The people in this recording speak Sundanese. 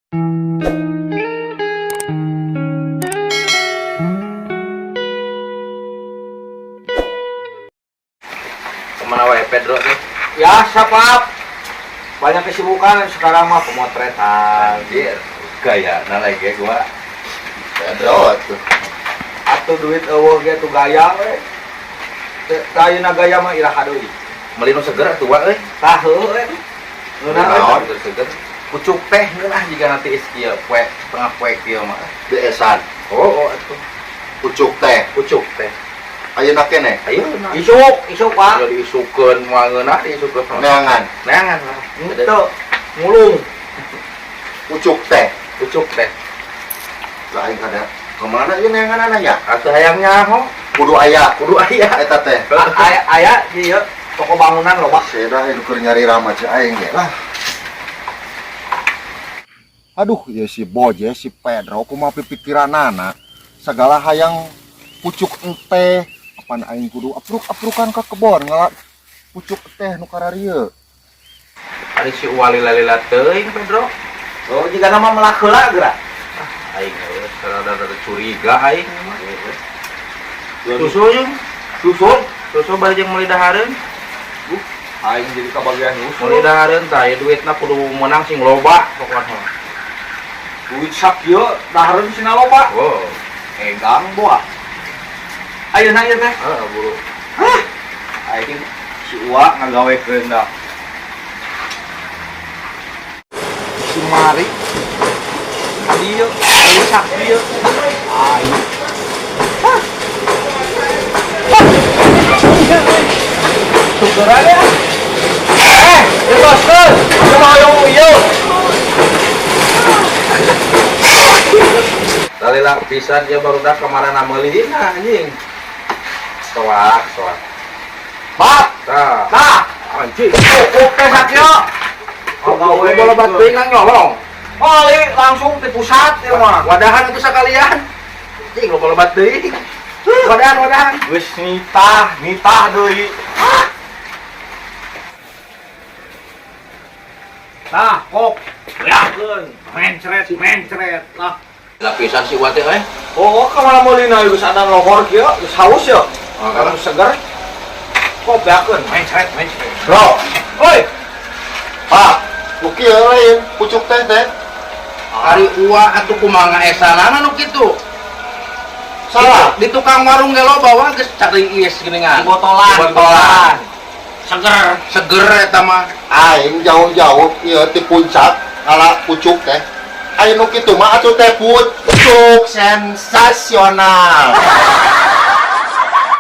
Kemana wae Pedro teh? Ya, siapa? Banyak kesibukan sekarang mah, pemotretan. Anjir, gaya nah lagi gua. Pedro tuh. Atau duit euweuh ge tuh gaya we. Teu ayeuna gaya mah iraha deui. Meuli nu seger atuh wa euy. Tah heueuh we. Ngeunah we. Naon? Seger seger. Pucuk teh ngeunah jiga nanti is kieu poe setengah poe kieu mah. Beesan. Oh, atuh. Pucuk teh. Pucuk teh. Ayeuna keneh. Ayo nah. Isuk, isuk, Pak. Kalau diisukeun moal ngeunah diisukeun. Neangan. Neangan lah. Henteu. Ngulung. Pucuk teh. Pucuk teh. Lah aing kada. Kemana ieu neangan ya? Atuh hayang nyaho. Kudu aya. Kudu aya. Eta teh. Aya aya di ieu toko bangunan loba. Seda anu keur nyari rama cek aing ge lah. Aduh, ya si Boje, si Pedro kumaha pipikiranana. Segala hayang pucuk enteh. Apan aing kudu apruk-aprukan ka kebon ngala pucuk teh nu kararieu. Ari si Uwa lila-lila teuing Pedro. Oh, jiga nama melak heula geura. Aing euy, rada-rada curiga aing mah. Susu jeung Susu. Susu bari jeung meuli dahareun. Aing jadi kabagian nyusul. Meuli dahareun tah ieu duitna kudu menang sing loba pokona. Duit sakieu dahareun sina loba. Wow. Egang boa. Ayeuna ieu teh. Ah, buru. Hah? Aing si Uwa ngagawekeun da. Si Mari. Adi ieu, meuli sakieu. Aing. Hah? Syukuran ya. Eh, diteruskeun. Kumaha hoyong ieu? Lalila pisan dia barudak kamarana meulina anjing. Soak, soak. Bap, Tah, tah. anjing. Cukup teh sakieu. Oh, loba teuing nang nyolong. Oh, li, langsung di pusat ieu mah. Wadahan itu sekalian. Anjing loba loba teuing. Wadahan, wadahan. Geus nitah, nitah deui. Tah, kok beakeun, mencret, mencret. Lah, Lapisan si Uwa teh euy. oh, kamana meulina geus ada lohor kieu, geus haus ya. Oh, Kamu seger. Kok beakeun, mencret, mencret. Bro, Oi, Pak, nu kieu lain pucuk teh teh. Ari Uwa atuh kumaha ngaesanana nu kitu. Salah. Di tukang warung ge loba wa geus cari is geuningan. di botolan, Di botolan. Seger. Seger eta mah. Aing jauh-jauh ieu ti puncak ngala pucuk teh. Aya nu kitu mah atuh teh pucuk sensasional.